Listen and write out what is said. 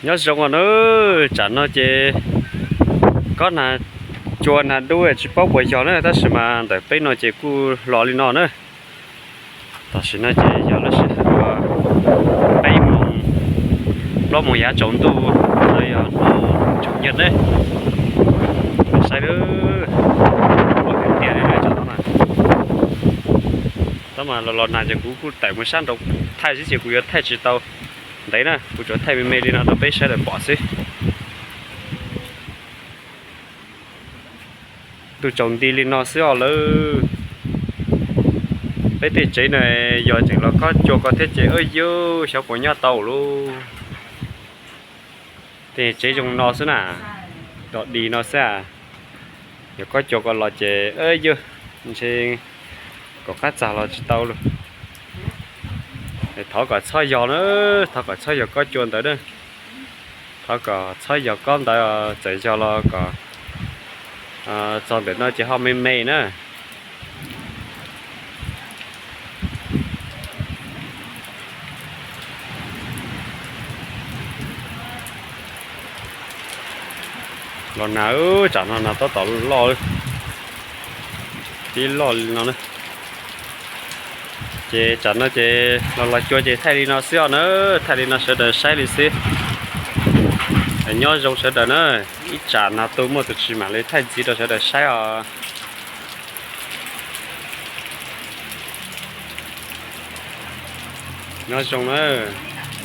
Nyob zoo os na, tsam no ces kob nag cua nag dub tsis paub puas yog na, tab sis mas ntawm peb no ces kuj los li no na. Tam sim no ces yog lub sij hawm peb moos, plaub moos yav tsaus ntuj, no yog hnub tsaus nyiaj ne. Saib lub, tiag li na. Tab mas los los nag ces kuv kuj tawm mus sab nraud thaij xwb ces kuv yuav thaij tsis tau ntev na, kuv tsuas thaij me me li no rau peb sawv daws pom xwb. Ntuj tsaus nti li no xwb os lawm. Peb tej tsev no yog tseem los kob cua ko thiab ces, yus xyov puas nyob tau lauj. Tej tsev zoo no xwb na, dog dig no xwb. Yog kob cua ko los ces yus ntshe kom qab txag los tsis tau lauj. Thov kom txhob yog na, thov kom txhob yog kob cua ntawd na. Thov kom txhob yog kob ntawd, txawm yog los kom txog ntawm no ces ho me me na. Los nag, tsam no nag tab tom loj, tib loj li no na. Ces tsam no ces los los cua ces thaij li no xwb os na, thaij li no sawv daws saib li xwb. Nyob zoo sawv daws na, ib tsam nag tu muaj tus tsis mam li thaij ntxiv rau sawv daws saib os. Nyob zoo na.